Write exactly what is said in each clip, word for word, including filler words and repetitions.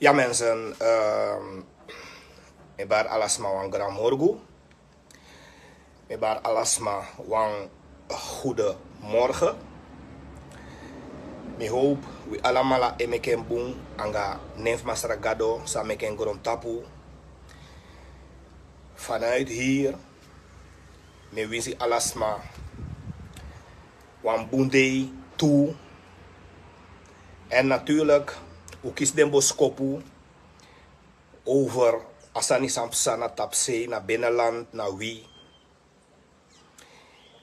Ya mensen, ehm, mi bari alasma wan gran morgu. Mi bari alasma wan goedemorgen. Mi hoop wi alamala e meki en bun anga nen fu Masra Gado san meki en grontapu. Vanuit hier mi winsi alasma wan bun dei tu. En natuurlijk un kisi den boskopu over a sani san psa na tapsei, na binnenland, na wi.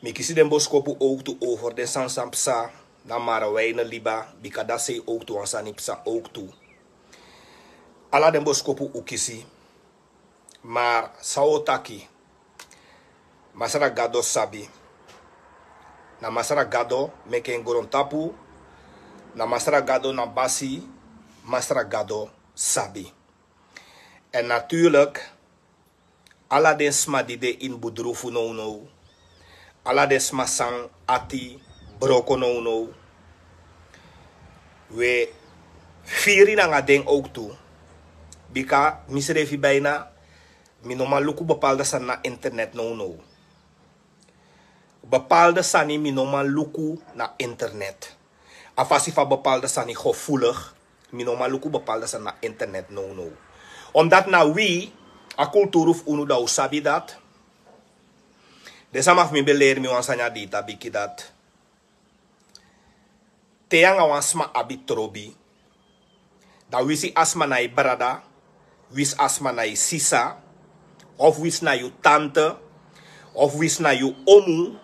Mi kisi den boskopu ook tu over den sani san psa na Marowijne liba, bika dati sei ook tu wan sani psa ook tu. Ala den boskopu un kisi. Maar san un o taki, Masra Gado sabi. Na Masra Gado meki en grontapu. Na Masra Gado na basi. Masra Gado sabi. En natuurlijk ala den sma di de ini budrufu nownow, ala den sma san ati broko nownow, wi e firi nanga den ook tu. Bika misrefi bijna mi no man luku bepaalde sani na internet nownow. Bepaalde sani mi no man luku na internet. A fasi fa bepaalde sani gevoelig, mi no man luku bepaalde sani na internet nownow. Omdat na wi, a kulturu fu unu, dan un sabi dati. Den sama fu mi ben leri mi wan sani a dei tabiki dati te yu anga wan sma abi trobi, dan winsi a sma na yu brada, winsi a sma na yu sisa, of winsi na yu tante, of winsi na yu omu,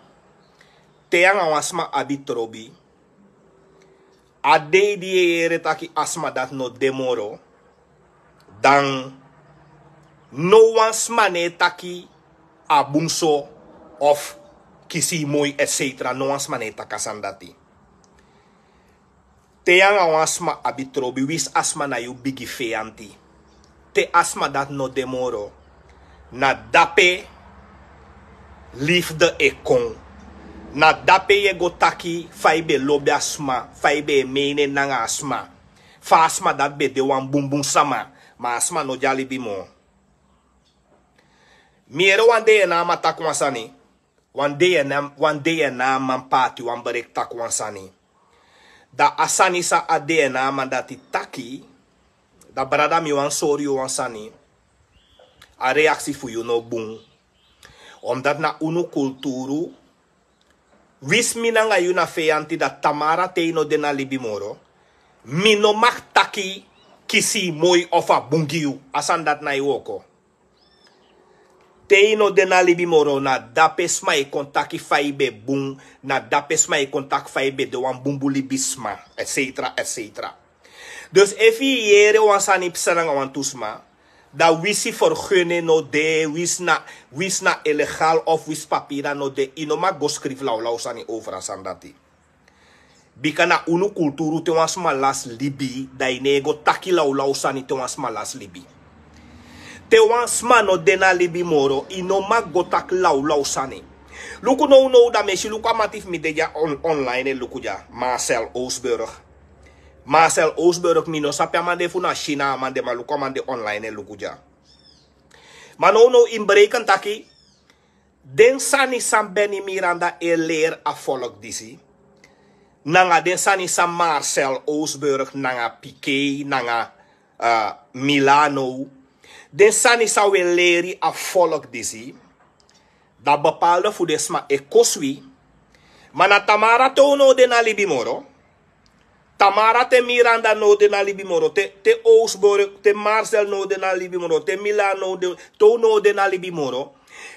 te yu anga wan sma abi trobi, a dei di yu e yere taki a sma dati no de moro, dan no wan sma no e taki a bun so, of kisi moi, et cetera. No wan sma no e taki a sani dati. Te yu anga wan sma abi trobi, winsi a sma na yu bigi feyanti, te a sma dati no de moro, na dape liefde e kon. Na dape yu e go taki fa yu ben lobi a sma, fa yu ben e mene nanga a sma, fa a sma dati ben de wan bunbun sama, ma a sma no de a libi moo. Mi yere wan dei en na a man taki wan sani. Wan dei en na, wan dei en na a man paati wan breki taki wan sani. Dan a sani san a dei en na a man dati taki, dan brada, mi wani sori yu wan sani. A reaksi fu yu no bun. Omdat na unu kulturu, winsi mi nanga yu na feyanti, dan tamara te yu no de na libi moro, mi no mag taki kisi moi of a bun gi yu. A sani dati na yu wooko. Te yu no de na libi moro, na dape sma e kon taki fa yu ben bun, na dape sma e kon taki fa yu ben de wan bunbun libisma, et cetera, et cetera. Dus efu yu yere wan sani psa nanga wantu sma, dan winsi vergunning no de, winsi na, winsi na illegaal of winsi papira no de, yu no mag go skrifi lawlaw sani over a sani dati. Bika na unu kulturu, te wan sma lasi libi, dan yu no e go taki lawlaw sani te wan sma lasi libi. Te wan sma no de na libi moro, yu no mag go taki lawlaw sani. Luku nownow, dan mi e si, luku a mati fu mi de dya on-, online e luku dya, Marcel Oosburg. Marcel Oosburg, mi no sabi a man de fu na China a man de, ma luku a man de online e luku dya. Ma nownow yu mus bereken taki den sani san Benny Miranda e leri a folk disi, nanga den sani san Marcel Oosburg, nanga Pikei, nanga, eh, Milano, den sani san wi e leri a folk disi, dan bepaalde fu den sma e kosi wi. Ma na tamara te un no de na libi moro, tamara te Miranda no de na libi moro, te, te Oosburg, te Marcel no de na libi moro, te Milan no de, te un no de na libi moro,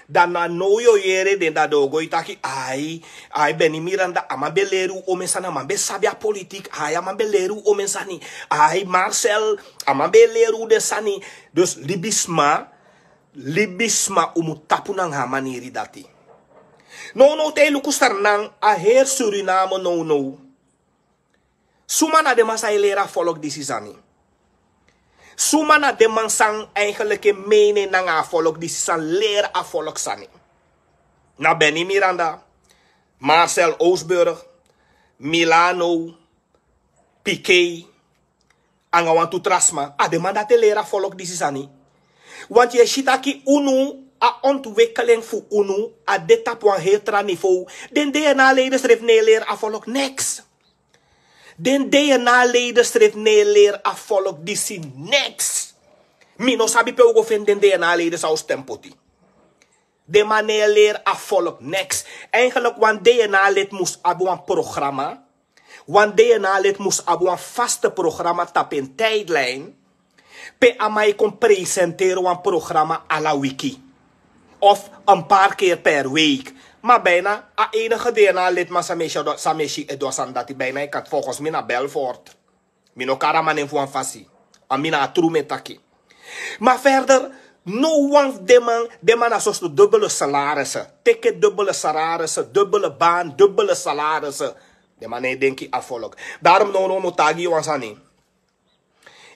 dan na now yu o yere den, dan den o go e taki, ai, ai, Benny Miranda, a man ben leri un omen sani, a man ben sabi a politiek, ai, a man ben leri un omen sani, ai, Marcel, a man ben leri un den sani. Dus libisma, libisma, un mu tapu nanga a maniri dati. Nownow te yu luku Sranan, a heri Suriname nownow, suma na den man san e leri a folk disi sani? Suma na den man san eigenlijk e mene nanga a folk disi, san leri a folk sani? Na Benny Miranda, Marcel Oosburg, Milano, Pikei, anga wantu tra sma. A den man dati e leri a folok disi sani. Want yu e si taki unu, a ontwikkeling fu unu a de tapu wan heri tra niveau. Den dna-leden srefi no e leri a folok niks. Den dna-leden srefi no e leri a folok disi niks. Mi no sabi pe un go feni den dna-leden san un stem poti. Den man no e leri a folok niks. Eigenlijk wan dna-lid mus abi wan programma. Wan dna-lid mus abi wan vaste programma tapu en tijdlijn. Pe a man e kon presenteri wan programma ala wiki of een paar keer per week. Ma bijna a enige dna-lidman san mi e si e du a sani dati, bijna e kati, volgens mi na Belfort. Mi no kari a man nen fu wan fasi. A mi na a tru mi e taki. Ma verder, no wan fu den man, den man na soso dubbele salaris. Teke dubbele salaris, dubbele baan, dubbele salaris. Den man no e denki a folok. Daarom no no mi o taigi yu wan sani.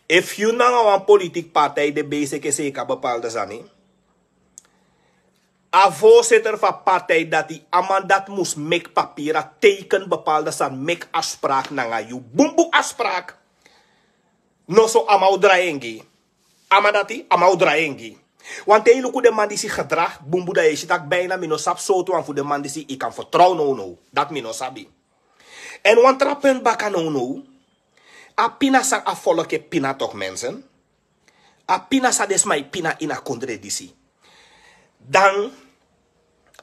Efu yu nanga wan politiki partij de bezig e seeka bepaalde sani, a voorzitter fu a partij dati, a man dati mus meki papiri, a teken bepaalde sani, meki afspraak nanga yu. Bunbun afspraak. Noso a man o drai en gi yu. A man dati, a man o drai en gi yu. Want te yu luku den man disi gedrag, bunbun, dan yu e si taki bijna mi no sabi sortu wan fu den man disi yu kan vertrouw nownow. Dati mi no sabi. Èn wan tra punt baka nownow. A pina san a folok e pina tok, mensen. A pina san den sma e pina ini a kondre disi. Dan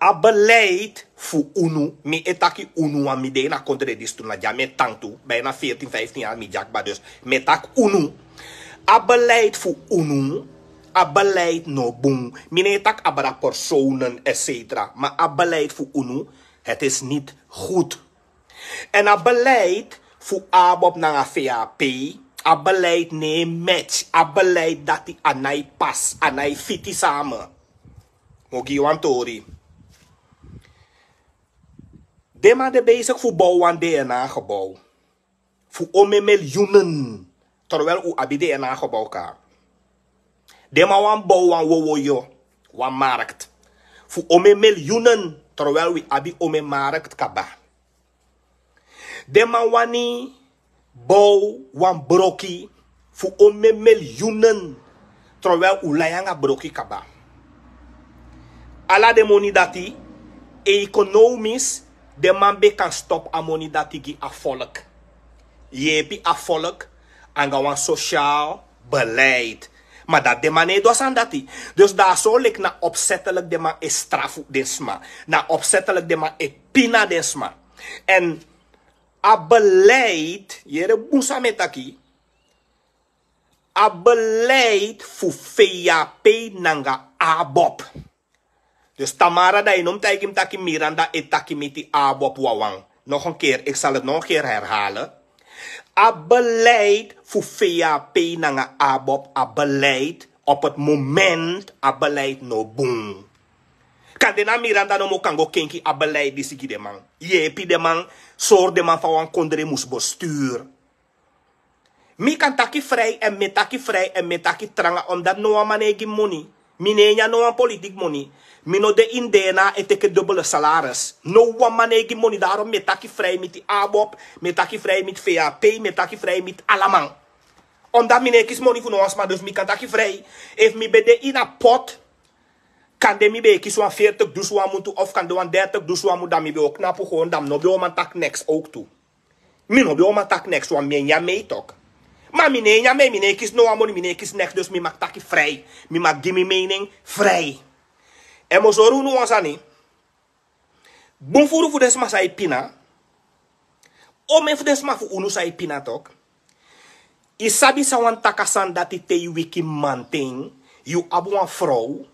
a beleid fu unu, mi e taki unu, want mi de ini a kondre disi tu, na dya mi e tan tu, bijna veertien, vijftien yari mi dya kba, dus mi e taki unu. A beleid fu unu, a beleid no bun. Mi no e taki abra personen, et cetera. Ma a beleid fu unu, het is niet goed. Èn a beleid fu ABOP nanga VHP, a beleid no e match, a beleid dati a no e pasi, a no e fiti same. Mi o gi yu wan tori. Den man de bezig fu bow wan DNA-gebouw fu omeni miljoenen, terwijl un abi DNA-gebouw kaba. Den man wani bow wan wowoyo, wan markt, fu omeni miljoenen, terwijl wi abi omeni markt kaba. Den man wani bow wan broki fu omeni miljoenen, terwijl un lai anga broki kaba. Ala den moni dati, economisch, den man ben kan stop a moni dati gi a volk. Yepi a volk anga wan sociaal beleid. Ma dati den man no e du a sani dati. Dus dati so leki na opzettelijk den man e strafu den sma. Na opzettelijk den man e pina den sma. Èn a beleid, yere bun san mi e taki, a beleid fu VHP nanga ABOP. Dus tamara, dan yu no mus taigi mi taki Miranda e taki miti ABOP wawan. Nog een keer, ik zal het nog een keer herhalen. A beleid fu VHP nanga ABOP, a beleid op het moment, a beleid no bun. Kande na Miranda nomo kan go kenki a beleid disi gi den man. Yepi den man, sori den man fa wan kondre mus bestuur. Mi kan taki vrij èn mi e taki vrij èn mi e taki tranga, omdat no wan man no e gi mi moni. Mi no e nyan no wan politiki moni. Mi no de ini DNA e teke dubbele salaris. No wan man no e gi mi moni, daarom mi e taki vrij miti ABOP, mi e taki vrij miti VHP, mi e taki vrij miti ala man. Omdat mi no e kisi moni fu no wan sma, dus mi kan taki vrij. Efu mi ben de ini a pot, kande mi ben e kisi wan veertig dusun a mutu of kande wan dertig dusun a mutu, dan mi ben o knapu gewoon, dan mi no ben o man taki niks ook tu. Mi no ben o man taki niks, want mi e nyan mee tok. Ma mi no e nyan mee, mi no e kisi no wan moni, mi no e kisi niks, dus mi mag taki vrij. Mi mag gi mi mening vrij. Èn mi o sori unu wan sani. Bun furu fu den sma san e pina. Omeni fu den sma fu unu san e pina tok. Yu sabi san wani taki a sani dati? Te yu wiki mamanten, yu abi wan frow,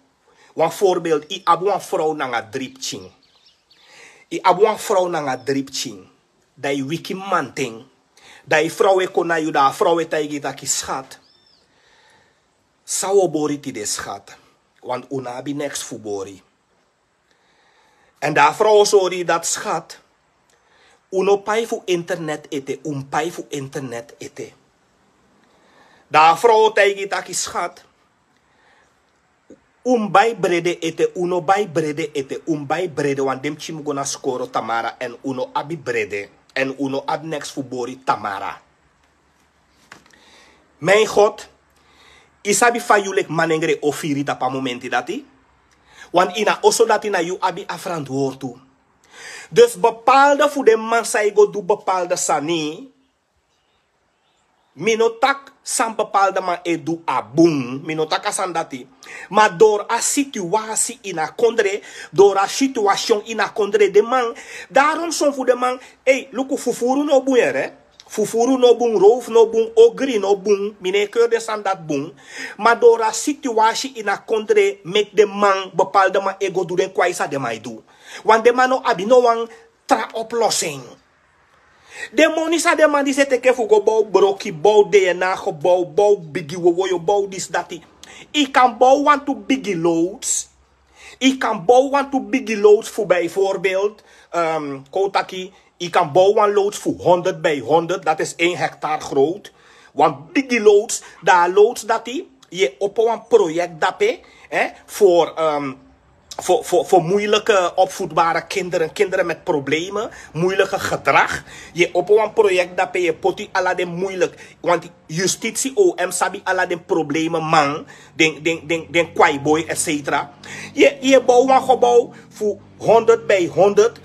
wan voorbeeld, yu abi wan frow nanga dri pikin. Yu abi wan frow nanga dri pikin. Dan yu wiki mamanten, dan yu frow e kon na yu, dan a frow e taigi yu taki: "Skat, san wi o bori tide, skat? Want un no abi niks fu bori." Èn dan a frow o sori yu dati: "Skat, un no pai fu internet ete, un pai fu internet ete." Dan a frow o taigi yu taki: "Skat, un bai brede ete, un no bai brede ete, un bai brede, want den pikin mus go na skoro tamara, èn un no abi brede, èn un no abi niks fu bori tamara." Mijn god, yu sabi fa yu leki manengre o firi tapu a momenti dati? Wan ini a oso dati na yu abi a frantwortu. Dus bepaalde fu den man san e go du bepaalde sani. Mi no taki san bepaalde man e du a bun, mi no taki a sani dati. Ma dori a situasi ini a kondre, dori a situashon ini a kondre den man. Darom son fu den man, ei luku, fufuru no bun yere. Fufuru no bun, rowfu no bun, ogri no bun, mi no e keri den sani dati bun. Ma dori a situasi ini a kondre meki den man, bepaalde man e go du den kwai san den man e du. Wan den man no abi no wan tra oplossing. Den moni san den man disi e teke fu go bow broki, bow dna gebow, bow bigi wowoyo, bow disi dati. Yu kan bow wantu bigi loods. Yu kan bow wantu bigi loods fu bijvoorbeeld, kon un taki, yu kan bow wan loods fu honderd bij honderd, dat is één hectare groot. Wan bigi loods, dan a loods dati yu e opo wan projekt dape, voor voor moeilijke opvoedbare kinderen, kinderen met problemen, moeilijke gedrag. Yu e opo wan projekt dape, yu e poti ala den moeilijk, want justitie, om sabi ala den problemen man, den kwaiboi, etcetera. Yu e bow wan gebow fu honderd bij honderd.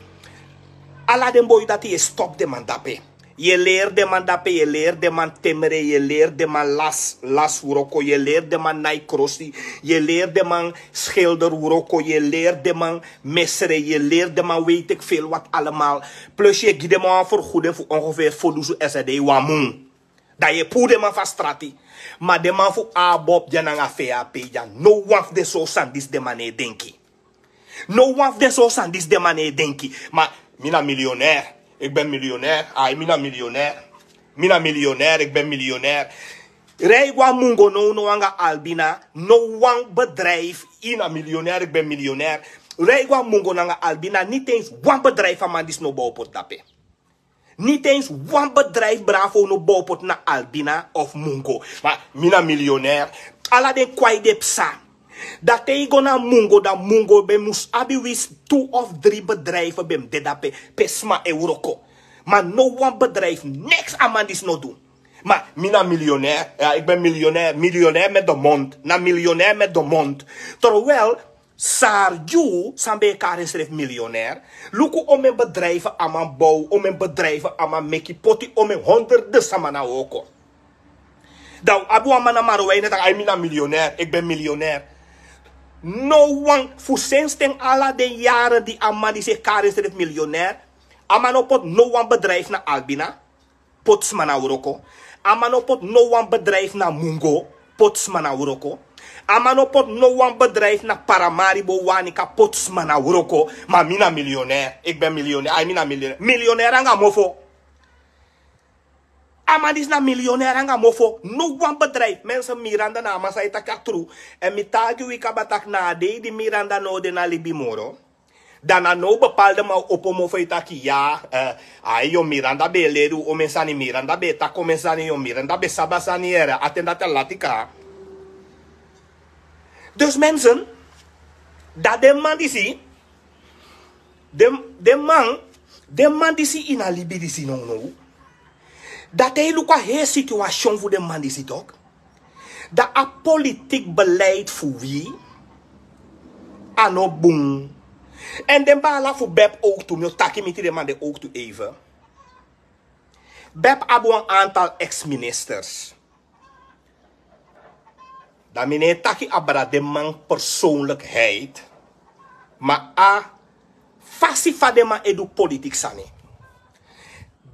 Ala den boi dati yu e stop den man dape. Yu e leri den man dape, yu e leri den man temre, yu e leri den man las las wroko, yu e leri den man nai krosi, yu e leri den man schilder wroko, yu e leri den man mesre, yu e leri den man weet ik veel wat allemaal. Plus yu e gi den man wan vergoeding fu ongeveer fu dusu sd wan mun. Dan yu e puru den man fu a strati. Ma den man fu abob dya nanga fap dya, no wan fu den so sani disi den man no e denki. No wan fu den so sani disi den man no e denki. Ma mi na milionair, ik ben milionair. Ai, mi na milionair. Mi na milionair, ik ben milionair. Rij go a mungo no no anga albina. No wan bedrijf. I na milionair, ik ben milionair. Rij go a mungo nanga albina, niti eens wan bedrijf a man disi no bow poti dape. Niti eens wan bedrijf bravo no bow poti na albina of mungo. Ma mi na milionair. Ala den kwai de psa. Dati yu go na mungo, dan mungo ben mus abi wins tu of dri bedrijf ben mus de dape pe sma e wroko. Ma no wan bedrijf, niks a man disi no du. Ma mi na milionair, ik ben milionair. Milionair met de mond. Na milionair met de mond. Terwijl sari yu san ben e kari ensrefi milionair. Luku omen bedrijf a man bow, omen bedrijf a man meki, poti omen honderde sama na woko. Dan un abi wan man na marowei ne taki ai mi na milionair, ik ben milionair. No wan fu sensten ala den yaren di a man disi e kari ensrefi milionair. A man no poti no wan bedrijf na albina, poti sma na wroko. A man no poti no wan bedrijf na mungo, poti sma na wroko. A man no poti no wan bedrijf na paramaribo, wanika, poti sma na wroko. Ma mi na milionair, ik ben milionair. Ai mi na milionair. Milionair anga mofo. A man disi na milionair anga mofo. No wan bedrijf. Mensen, Miranda na a man san e taki a tru. Èn mi taigi wi kaba taki na a dei di Miranda no de na libi moro. Dan na now bepaalde man opo mofo e taki ya. Ai, yo, Miranda ben e leri un omen sani, Miranda ben e taki omen sani, yo, Miranda ben sabi a sani yere. A ten dati a lati kaba. Dus mensen, dan den man disi, den man, den man disi ini a libi disi nownow. Dan te yu luku a heri situashon fu den man disi tok, dan a politiki beleid fu wi, a no bun. Èn den baala fu bep owktu, mi o taki miti den man den owktu even. Bep abi wan antal ex-ministers. Dan mi no e taki abra den man persoonlijkheid, ma a fasi fa den man e du politiki sani.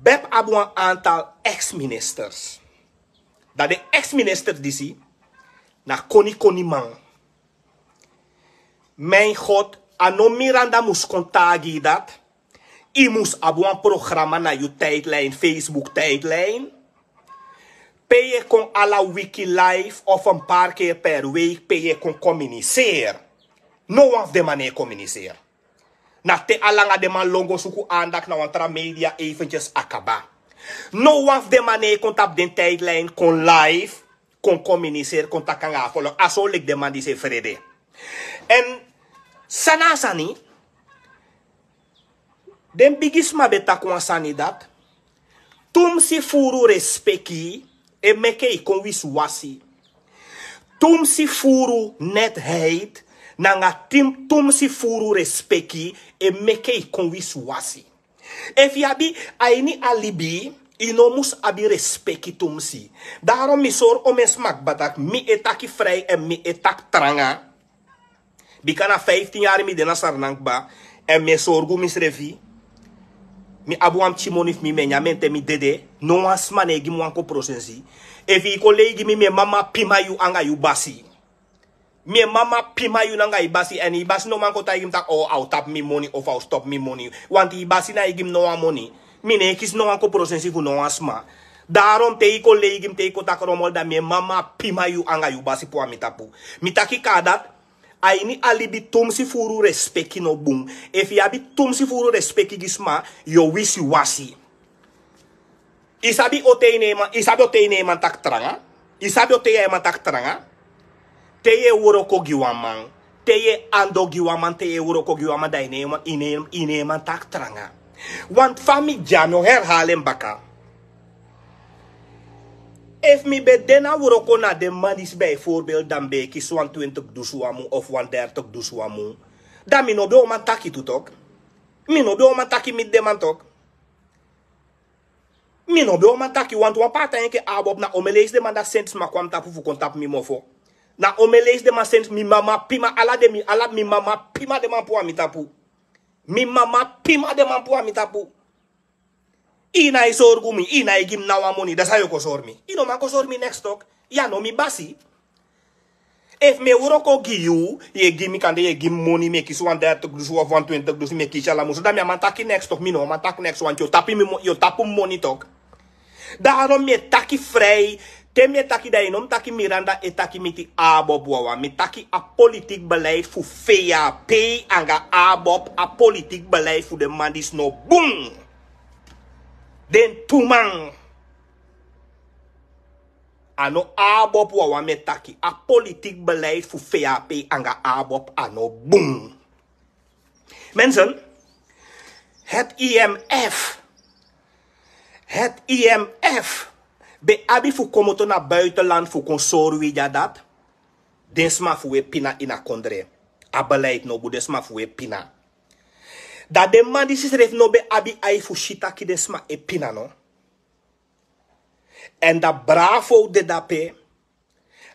Bep abi wan antal ex-ministers. Dan den ex-ministers disi na konikoniman. Mijn god, a no Miranda mus kon taigi yu dati. Yu mus abi wan programa na yu tijdlijn, Facebook tijdlijn, pe yu e kon ala wiki live of een paar keer per week pe yu e kon communiceer. No wan fu den man no e communiceer. Na te a langa den man lon go suku andak na wan tra media eventjes a kaba. No wan fu den man no e kon tapu den tijdlijn kon live, kon communiceer, kon taki anga a volk. A so leki den man disi e frede. Èn san na a sani, den bigisma ben taki wan sani dati: tumsi furu respeki. e meke i kon wisiwasi. Tumsi furu netheid nanga tumsi furu respeki e meke i kon wisiwasi. Efu yu abi a ini a libi, yu no mus abi respeki tumsi. Daron mi sori omen sma kba taki mi e taki frei èn mi e taki tranga. Bika na fiftin yari mi de na Sranan kba èn mi e sorgu misrefi. Mi abi wan pikin moni fu mi, mi e nyan en te mi dede. No wan sma no e gi mi wan kon prosensi. Efu yu kon lei gi mi, mi e mama pima yu anga yu basi. Mi e mama pima yu nanga yu basi èn yu basi no man kon taigi mi taki o a o tapu mi moni of a o stopu mi moni. Wanti yu basi no e gi mi no wan moni. Mi no e kisi no wan kon prosensi fu no wan sma. Daron te yu kon lei gi mi, te yu kon taki romol, dan mi e mama pima yu anga yu basi puru a mi tapu. Mi taki kaba dati. A ini a libi tumsi furu respeki no bun. Efu yu abi tumsi furu respeki gi sma, yu o wisiwasi. Yu sabi o te yu no e man, yu sabi o te yu no e man taki tranga. Yu sabi o te yu e man taki tranga. Te yu e wroko gi wan man, te yu e ando gi wan man, te yu e wroko gi wan man, dan yu no e man, yu no e, yu no e man taki tranga. Want fa mi dya, mi o herhali en baka. Efu mi ben de na wroko na den man disi, bijvoorbeeld, dan mi ben e kisi wan twintig dusu wan mun of wan dertig dusu wan mun, dan mi no ben o man taki tu tok. Mi no ben o man taki miti den man tok. Mi no ben o man taki, want wan pati enke Abob, na omen leisi den man dati seni sma kon na mi tapu fu kon tapu mi mofo. Na omen leisi den man seni, mi mama pima ala den, mi ala mi mama pima den man puru a mi tapu. Mi mama pima den man puru a mi tapu. Yu no e sorgu mi, yu no e gi mi na wan moni, dan san yu o kon sori mi? Yu no man kon sori mi neks tok. Yu a no mi basi. Efu mi e wroko gi yu, yu e gi mi, kande yu e gi mi moni, mi e kisi wan dertig dusu of wan twintig dusu, mi e kisi ala mun, so dan mi á man taki neks tok, mi no man taki neks, want yu o tapu mi mo-, yu o tapu mi moni tok. Daron mi e taki frei, te mi e taki, dan yu no mu taki Miranda e taki miti Abob wawan. Mi taki a politiek beleid fu V A P anga Abob, a politiek beleid fu den man disi no bun. Den tu man. A no Abob wawan mi e taki, a politiek beleid fu V A P anga Abob a no bun. Mensen, het I M F, het I M F ben abi fu komoto na buitenland fu kon sori wi dya dati den sma fu wi e pina ini a kondre. A beleid no bun, den sma fu wi e pina. Dan den man disi srefi no ben abi ai fu si taki den sma e pina, no? Èn dan Bravo de dape,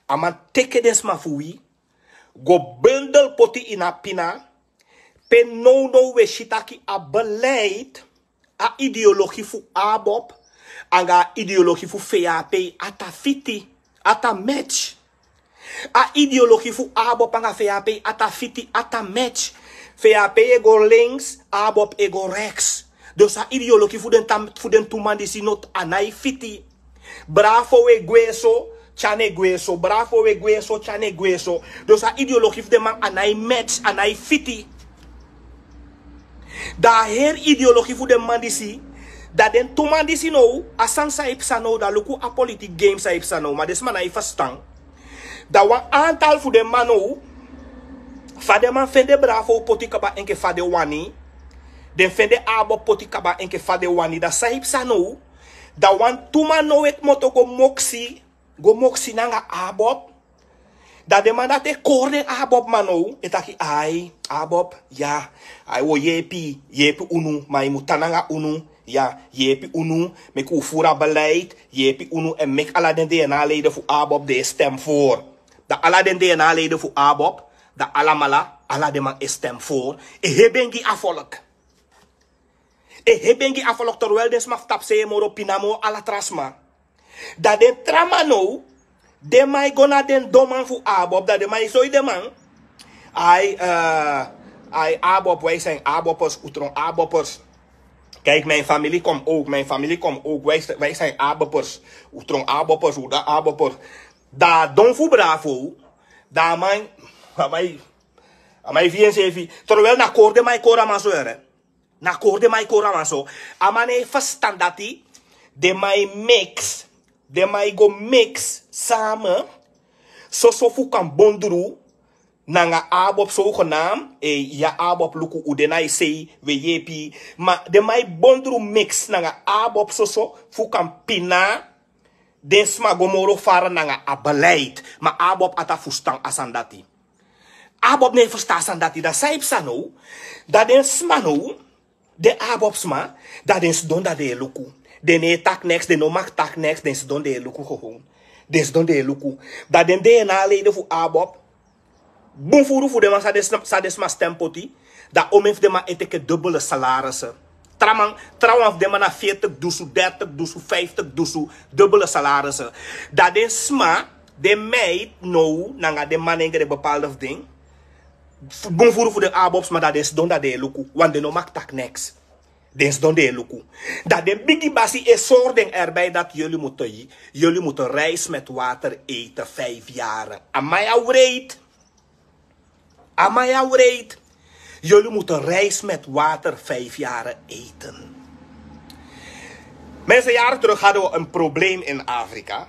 a man teke den sma fu wi, go bundel poti ini a pina, pe nownow wi e si taki a beleid, a ideologie fu Abob, anga a ideologie fu V A P, a ta fiti, a ta match. A ideologie fu Abob anga V A P a ta fiti, a ta match. V A P e go links, Abob e go rechts. Dus a ideologie fu den tam-, fu den tu man disi no, a no e fiti. Bravo e gwe so, Tyan e gwe so, Bravo e gwe so, Tyan e gwe so. Dus a ideologie fu den man a no e match, a no e fiti. Dan a heri ideologie fu den man disi, dan den tu man disi now, a sani san e psa now, dan luku a politiek game san e psa now, ma den sma no e ferstan. Dan wan antal fu den man now, fa den man fende Bravo poti kaba enke fa den wani, den fende Abob poti kaba enke fa den wani, dan san e psa now, dan wan tu man now e komoto go moksi, go moksi nanga Abob. Dan den man dati e kori den Abob man now, e taki: "Ai, Abob, ya, ai, wi o yepi, yepi unu, ma yu mu tan nanga unu, ya, yepi unu, meki un furu a beleid, yepi unu, èn meki ala den DNA-leden fu Abob den e stem voor." Dan ala den DNA-leden fu Abob, dan alamala, ala den man e stem voor, e heben gi a volk. E heben gi a volk, terwijl den sma fu tapusei e moro pina moro ala tra sma. Dan den tra man now, den man e go na den donman fu Abob, dan den man e soi den man: "Ai, eh, ai, Abob, wij zijn Aboppers, un tron Aboppers. Kijk, mijn familie komt ook, mijn familie komt ook, wij, wij zijn Aboppers. Un tron Aboppers, un de Aboppers." Dan a don fu Bravo, dan a man, a man, a man e fii ensrefi, terwijl na kori den man e kori a man so, yere. Na kori den man e kori a man so. A man no e ferstan dati den man e mix, den man e go mix samen, soso fu kan bondru nanga Abob, zogenaamd, eh, ya Abob, luku, un de na yu sei, wi e yepi. Ma den man e bondru mix nanga Abob soso fu kan pina Den sma go moro fara nanga a beleid. Ma Abob ata fustan a sani dati. Abob no e fustan a sani dati. Dan san e psa now? Dan den sma now, den Abob sma, dan den sidon dan den e luku. Den no e taki neks, den no mag taki neks, den sidon den e luku gewoon. Den sidon den e luku. Dan den DNA-leden fu Abob, bun furu fu den man san den sma stem poti, dan omeni fu den man e teke dubbele salaris. Trawan trawan fu den man na veertig dusu, dertig dusu, vijftig dusu, dubbele salaris. Dan den sma, den meid now nanga den manengre bepaalde fu den, bun furu fu den Abob sma, dan den sidon dan den e luku, want den no mag taki neks. Den sidon den e luku. Dan den bigi basi e sori den erbij dat jullie moeten, jullie moeten rijst met water eten vijf jaren. A man ya wreed. A man ya wreed. Jullie moeten rijst met water vijf jaren eten. Mensen, jaren terug hadden we een probleem in Afrika.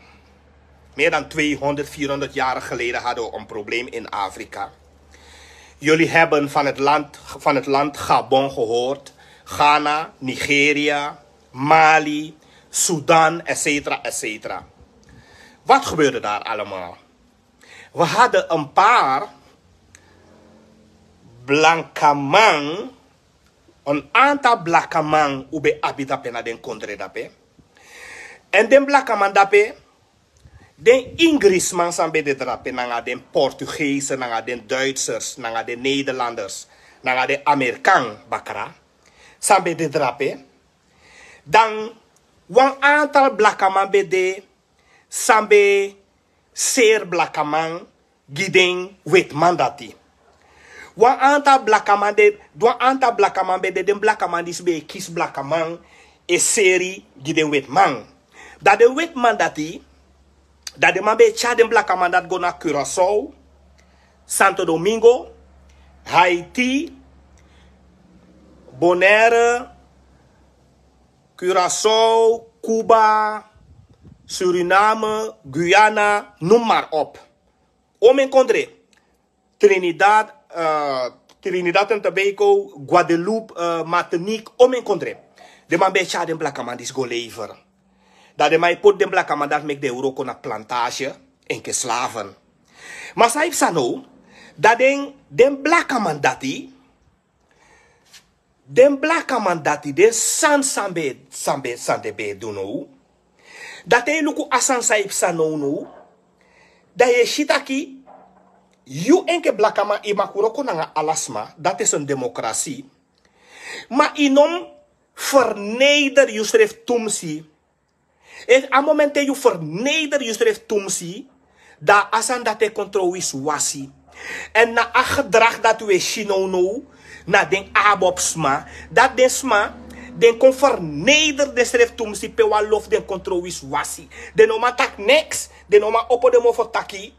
Meer dan tweehonderd, vierhonderd jaren geleden hadden we een probleem in Afrika. Jullie hebben van het land, van het land Gabon gehoord, Ghana, Nigeria, Mali, Sudan, et cetera, et cetera. Wat gebeurde daar allemaal? We hadden een paar blankaman, een aantal blakaman u ben abi dape na den kondre dape. En den blakaman dape, den Ingrisman san ben de drape, nanga den Portugese, nanga den Duitsers, nanga den Nederlanders, nanga den Amerikan bakra, san ben de drape. Dan wan aantal blakaman ben de san ben seri blakaman gi den wetiman dati. Wan aantal blakaman de, wan aantal blakaman ben de, den blakaman disi ben e kisi blakaman e seri gi den wetiman. Dan den wetiman dati, dan den man ben e tyari den blakaman dati go na Curaçao, Santo Domingo, Haiti, Bonaire, Curaçao, Cuba, Suriname, Guyana, noem maar op. Omen kondre. Trinidad, eh, Trinidad en Tobago, Guadeloupe, eh, Martinique, omen kondre. Den man ben e tyari den blakaman disi go lever. Dan den man e poti den blakaman dati meki den e wroko na plantage, enke slaven. Ma san e psa now, dan den, den blakaman dati, den blakaman dati, den sani san ben, san ben, san den ben e du now. Dan te yu luku a sani san e psa nownow, dan yu e si taki yu enke blakaman yu mag wroko nanga ala sma, dati is een democratie. Ma yu no mu verneder yusrefi tumsi. Efu a moment te yu verneder yusrefi tumsi, dan a sani dati e kon tron wisiwasi. Èn na a gedrag dati wi e si nownow na den Abob sma, dati den sma, den kon verneder densrefi tumsi pe wan lo fu den kon tron wisiwasi. Den no man taki neks, den no man opo den mofo taki.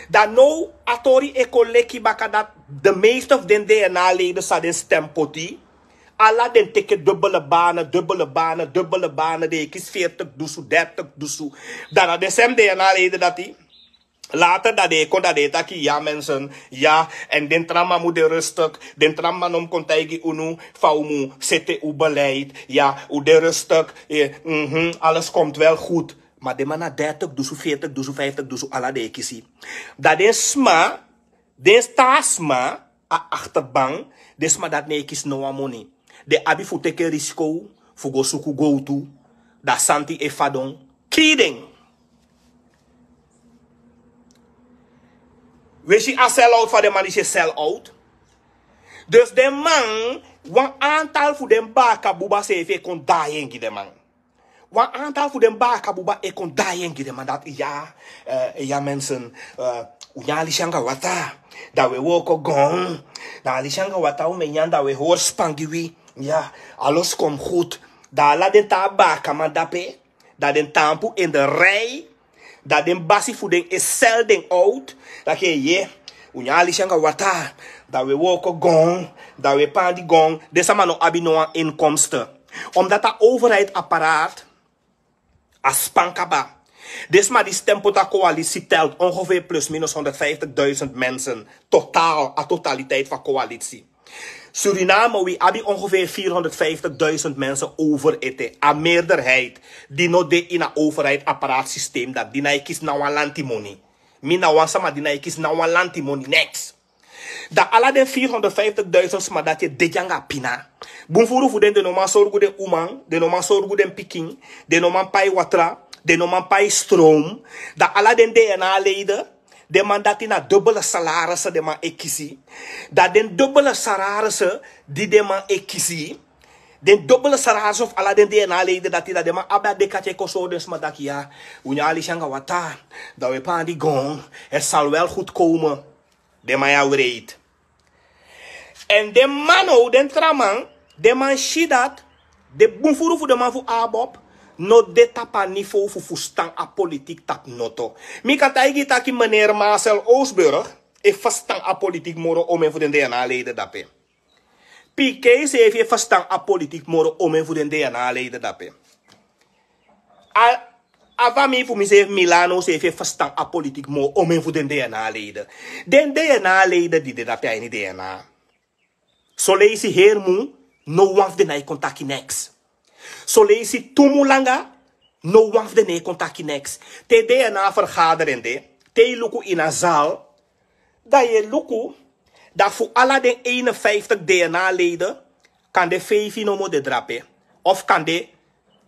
Dan now a tori e kon leki baka dati de meeste fu den DNA-leden san den stem poti, ala den teke dubbele banen, dubbele banen, dubbele banen, den e kisi veertig dusu, dertig dusu. Dan na den sem DNA-leden dati, later dan den e kon, dan den e taki: "Ya mensen, ya, èn den tra man mu de rustig, den tra man no mu kon taigi unu fa un mu sete un beleid, ya, un de rustig, eh, mhm, alles komt wel goed." Ma den man na dertig dusu, veertig dusu, vijftig dusu, ala den e kisi. Dan den sma, den taa sma, a achterban, den sma dati no e kisi no wan moni. Den abi fu teke risiko fu go suku gowtu, dan santi e fadon, kii den. Wi e si a sell-out fa den man disi e sell-out. Dus den man, wan aantal fu den baka buba seefi e kon daai en gi den man. Wan aantal fu den baka buba e kon daai en gi den man dati: "Ya, eh, ya mensen, eh, un nyan alisi anga wata, dan wi e wooko gon, dan alisi anga wata un mu e nyan, dan wi e hori span gi wi. Ya, alles komt goed." Dan ala den taa bakaman dape, dan den taampu in de rij, dan den basi fu den e sell den out. Taki: "Ye, un nyan alisi anga wata, dan wi e wooko gon, dan wi e pandi gon." Den sama no abi no wan inkomsten. Omdat a overheidsapparaat a span kaba. Den sma di stem poti a coalitie telt ongeveer plus minus honderdvijftigduizend mensen. Totaal, a totaliteit fu a coalitie. Suriname, wi abi ongeveer vierhonderdvijftigduizend mensen over ete. A meerderheid di no de in a overheid apparaatsysteem, dat di na e kisi na wan lantimoni. Mi na wan sama di na e kisi na wan lantimoni, niks. Dan ala den vierhonderdvijftigduizend sma dati e dede anga pina. Bun furu fu den, den no man sorgu den uman, den no man sorgu den pikin, den no man pai watra, den no man pai stroom. Dan ala den DNA-leden, den man dati na dubbele salaris den man e kisi. Dan den dubbele salaris di den man e kisi, den dubbele salaris fu ala den DNA-leden dati, dan den man abi a dekati e kon sori den sma taki ya, un nyan alisi anga watra, dan un e pandi gon, het zal wel goed komen. Den man ya wreed. Èn den man now, den tra man, den man si dati den bun furu fu den man fu ABOP no de tapu a niveau fu fusutan a politiki tapu noto. Mi kan taigi yu taki meneer Marcel Oosburg e fusutan a politiki moro omen fu den DNA-leden dape. P K srefi e fusutan a politiki moro omen fu den DNA-leden dape. A, a famii fu mi srefi, Milano srefi e fusutan a politiki moro omen fu den DNA-leden. Den DNA-leden di de dape a ini DNA. Soleisi heri mun, no wan fu den no e kon taki niks. Soleisi tu mun langa, no wan fu den no e kon taki niks. Te DNA-vergadering de, te yu luku ini a zaal, dan yu e luku, dan fu ala den eenenvijftig DNA-leden, kande feifi nomo de drape, of kande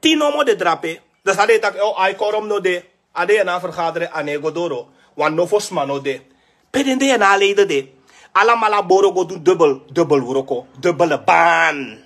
tin nomo de drape. Dan san den e taki, o, a e korom no de, a DNA-vergadering a no e go doro, wan nofo sma no de. Pe den DNA-leden de? Alamala boro go du dubbel, dubbel wroko, dubbele baan.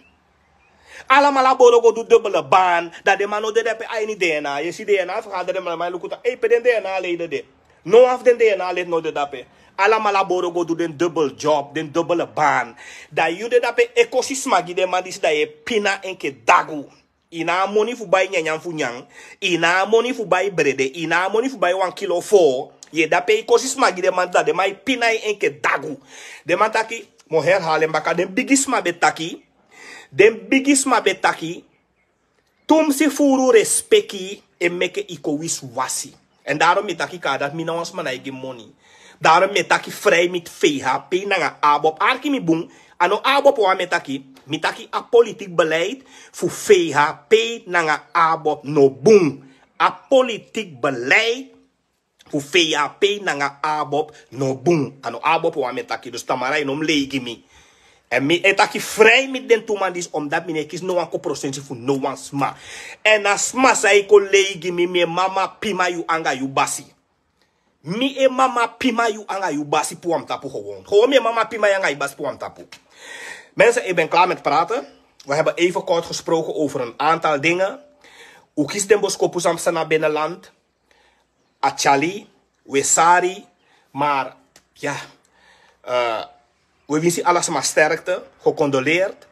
Alamala boro go du dubbele baan, dan den man no de dape a ini DNA. Yu e si DNA-vergadering, man e luku taki, ei, pe den DNA-leden de? No wan fu den DNA-leden no de dape. Alamala boro go du den dubbel job, den dubbele baan. Dan yu de dape e kosi sma gi den man disi, dan yu e pina enke dagu. Yu no abi moni fu bai nyanyan fu nyan. Yu no abi moni fu bai brede. Yu no abi moni fu bai wan kilo foo. Yu e dape e kosi sma gi den man, dan den man e pina yu enke dagu. Den man taki, mi o herhaal en baka, den bigi sma be taki, den bigi sma be taki, tumsi furu respeki e meke yu kon wisiwasi. Èn daarom mi taki kaba dati mi na wan sma no e gi moni. Daarom mi e taki vrij mit VHP nanga ABOP. Arki mi bun, a no ABOP wawan mi e taki. Mi taki a politiek beleid fu VHP nanga ABOP no bun. A politiek beleid fu VHP nanga ABOP no bun. A no ABOP wawan mi e taki, dus tamara yu no mus lei gi mi. Èn mi e taki vrij mit den tu man disi, omdat mi no e kisi no wan koprosensi fu no wan sma. Èn a sma san e kon lei gi mi, mi e mama pima yu anga yu basi. Mi e mama pima yu anga yu basi puru a mi tapu gewoon. Gewoon mi e mama pima yu anga yu basi puru a mi tapu. Mensen, ik ben klaar met praten. We hebben even kort gesproken over een aantal dingen. Un kisi den boskopu san psa na binnenland. A tyali, un e sari, maar ya, eh, un e winsi ala sma sterkte, gecondoleerd.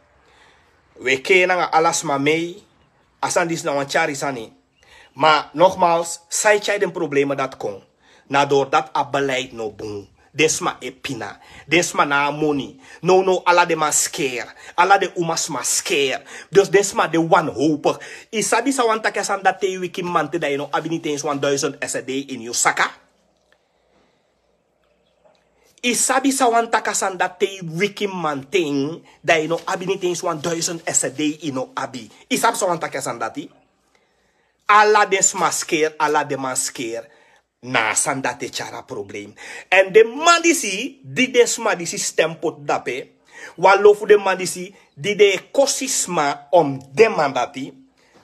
Un e kee nanga ala sma mee, a sani disi na wan tyari sani. Ma nogmaals, san e tyai den problema dati kon, na doordat a beleid no bun. Den sma e pina. Den sma no abi moni. Nownow ala den man skeer. Ala den umasma skeer. Dus den sma de wanhopig. Yu sabi san wani taki a sani dati, te yu wiki mamanten dan yu no abi niti eens wan duizend SRD ini yu saka? Yu sabi san wani taki a sani dati, te yu wiki mamanten dan yu no abi niti eens wan duizend SRD, yu no abi? Yu sabi san wani taki a sani dati? Ala den sma skeer, ala den man skeer. Na a sani dati e tyari a problem. Èn den man disi, di den sma disi stem poti dape, wan lo fu den man disi, di den e kosi sma om den man dati,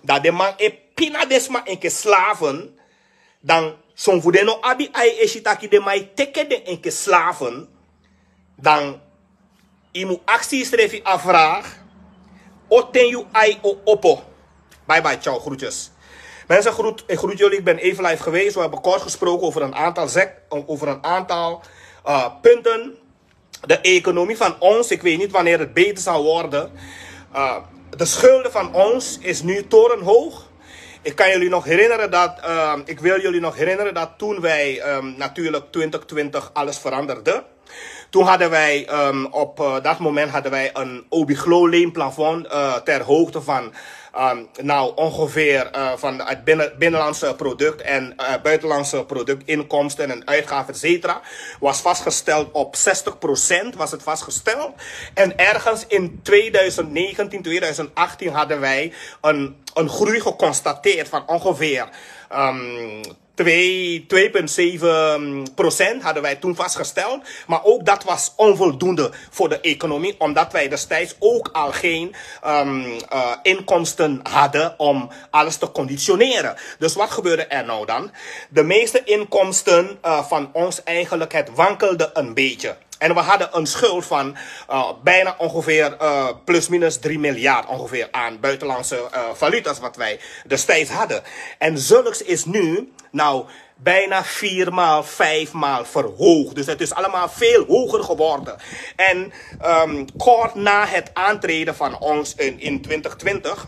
dan den man e pina den sma enke slaven. Dan son fu den no abi ai e si taki den man e teke den enke slaven. Dan yu mu aksi yusrefi a vraag: o ten yu ai o opo? Bye bye, ciao, groetjes. Mensen, groet, ik groet jullie. Ik ben even live geweest. We hebben kort gesproken over een aantal sec-, over een aantal eh, punten. De economie van ons, ik weet niet wanneer het beter zal worden. Eh, de schulden van ons is nu torenhoog. Ik kan jullie nog herinneren dat, eh, ik wil jullie nog herinneren dat toen wij, eh, natuurlijk twintig twintig alles veranderde. Toen hadden wij, ehm, op eh, dat moment hadden wij een Obliglo leenplafond eh, ter hoogte van um, nou ongeveer uh, van het binnen, binnenlandse product en uh, buitenlandse productinkomsten en uitgaven, et cetera, was vastgesteld op zestig procent, was het vastgesteld. En ergens in tweeduizend negentien, tweeduizend achttien hadden wij een, een groei geconstateerd van ongeveer um, twee, twee punt zeven procent hadden wij toen vastgesteld. Maar ook dat was onvoldoende voor de economie, omdat wij destijds ook al geen um, uh, inkomsten hadden om alles te conditioneren. Dus wat gebeurde er nou dan? De meeste inkomsten uh, van ons eigenlijk, het wankelde een beetje. En we hadden een schuld van uh, bijna ongeveer uh, plus minus drie miljard ongeveer aan buitenlandse uh, valuta's wat wij destijds hadden. En zulks is nu, nou, bijna vier maal, vijf maal verhoogd. Dus het is allemaal veel hoger geworden. En um, kort na het aantreden van ons in, in twintig twintig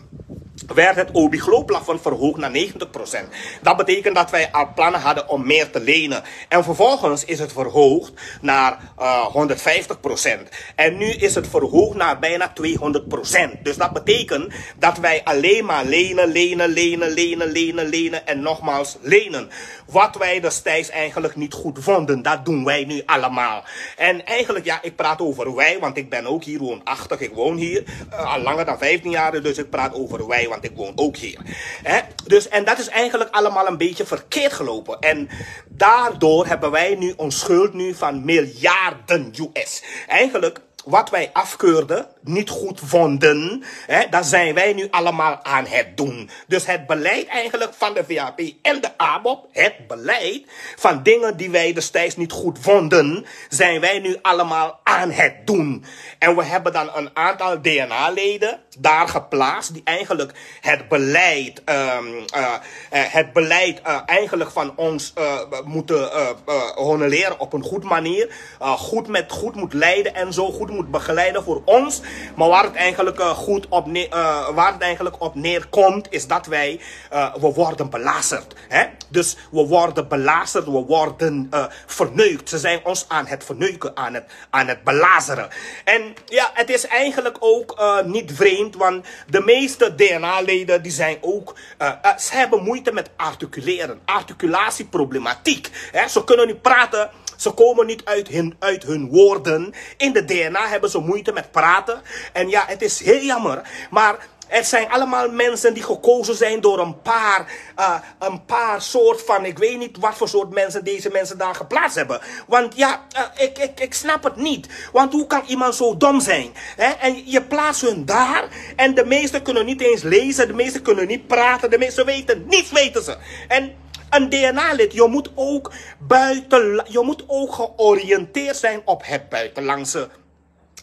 werd het O B G-plafond verhoogd naar negentig procent. Dat betekent dat wij al plannen hadden om meer te lenen. En vervolgens is het verhoogd naar uh, honderdvijftig procent. En nu is het verhoogd naar bijna tweehonderd procent. Dus dat betekent dat wij alleen maar lenen, lenen, lenen, lenen, lenen, lenen en nogmaals lenen. Wat wij destijds eigenlijk niet goed vonden, dat doen wij nu allemaal. En eigenlijk, ja, ik praat over wij, want ik ben ook hier woonachtig. Ik woon hier uh, al langer dan vijftien jaar, dus ik praat over wij, want ik woon ook hier. Hè? Dus, en dat is eigenlijk allemaal een beetje verkeerd gelopen. En daardoor hebben wij nu een schuld nu van miljarden U S. Eigenlijk wat wij afkeurden, niet goed vonden, hè, dat zijn wij nu allemaal aan het doen. Dus het beleid eigenlijk van de V H P en de ABOP, het beleid van dingen die wij destijds niet goed vonden, zijn wij nu allemaal aan het doen. En we hebben dan een aantal D N A-leden daar geplaatst, die eigenlijk het beleid, um, uh, het beleid uh, eigenlijk van ons uh, moeten uh, uh, honeleren op een goed manier. Uh, goed, met, goed moet leiden en zo, goed moet begeleiden voor ons. Maar waar het eigenlijk, uh, goed op, ne uh, waar het eigenlijk op neerkomt, is dat wij uh, we worden belazerd. Hè? Dus we worden belazerd, we worden uh, verneukt. Ze zijn ons aan het verneuken, aan het, aan het belazeren. En ja, het is eigenlijk ook uh, niet vreemd, want de meeste D N A-leden die zijn ook, uh, uh, ze hebben moeite met articuleren, articulatieproblematiek. Hè? Ze kunnen niet praten, ze komen niet uit hun, uit hun woorden. In de D N A hebben ze moeite met praten. En ja, het is heel jammer. Maar het zijn allemaal mensen die gekozen zijn door een paar, uh, een paar soort van, ik weet niet wat voor soort mensen deze mensen daar geplaatst hebben. Want ja, uh, ik, ik, ik snap het niet. Want hoe kan iemand zo dom zijn? Hè? En je plaatst hun daar en de meesten kunnen niet eens lezen, de meesten kunnen niet praten, de meesten weten niets, weten ze. En een D N A-lid, je moet ook buiten, je moet ook georiënteerd zijn op het buitenlandse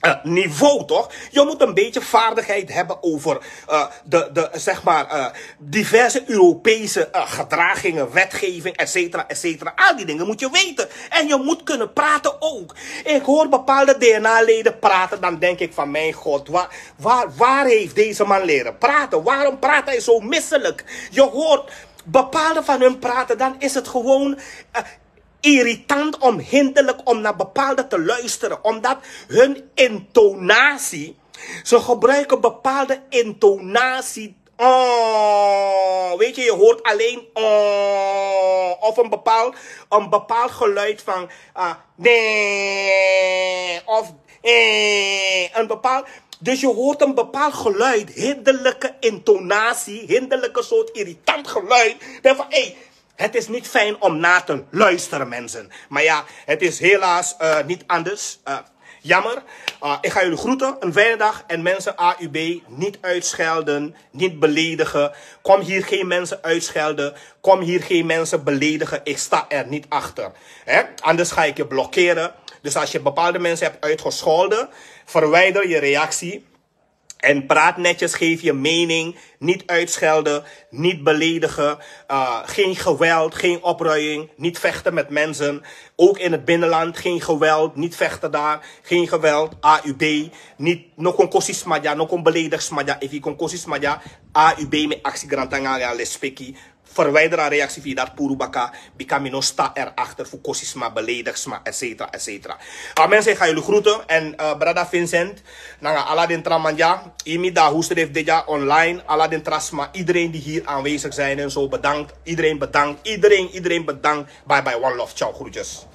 uh, niveau, toch? Je moet een beetje vaardigheid hebben over uh, de, de, zeg maar, uh, diverse Europese uh, gedragingen, wetgeving, et cetera, et cetera. Al die dingen moet je weten. En je moet kunnen praten ook. Ik hoor bepaalde D N A-leden praten, dan denk ik van: mijn god, waar, waar, waar heeft deze man leren praten? Waarom praat hij zo misselijk? Je hoort bepaalde van hun praten, dan is het gewoon uh, irritant om hinderlijk om naar bepaalde te luisteren. Omdat hun intonatie, ze gebruiken bepaalde intonatie. Oh, weet je, je hoort alleen oh, of een bepaald, een bepaald geluid van uh, nee, of eh, een bepaald. Dus je hoort een bepaald geluid, hinderlijke intonatie, hinderlijke soort irritant geluid. Dan van: hé, hey, het is niet fijn om na te luisteren, mensen. Maar ja, het is helaas uh, niet anders. Uh, jammer. Uh, ik ga jullie groeten. Een fijne dag. En mensen, A U B, niet uitschelden, niet beledigen. Kom hier geen mensen uitschelden. Kom hier geen mensen beledigen. Ik sta er niet achter. Hè? Anders ga ik je blokkeren. Dus als je bepaalde mensen hebt uitgescholden, verwijder je reactie. En praat netjes, geef je mening. Niet uitschelden, niet beledigen. Uh, geen geweld, geen opruiing. Niet vechten met mensen. Ook in het binnenland geen geweld, niet vechten daar. Geen geweld, A U B. Niet, no kon kosi sma dya, no kon beledig sma dya. Efu yu kon kosi sma dya, A U B, mi e aksi grantangi nanga lespeki. Verwijder a reactie fu yu dati puru baka. Bika mi no sta er achter fu kosi sma, beledig sma, etcetera, etcetera. A mensen, ik ga jullie groeten. En eh, brada Vincent, nanga ala den tra man dya, imi da hoesdrift dit jaar online, ala den tra sma, iedereen die hier aanwezig zijn en zo, bedankt. Iedereen bedankt, iedereen, iedereen bedankt. Bye bye, one love, ciao, groetjes.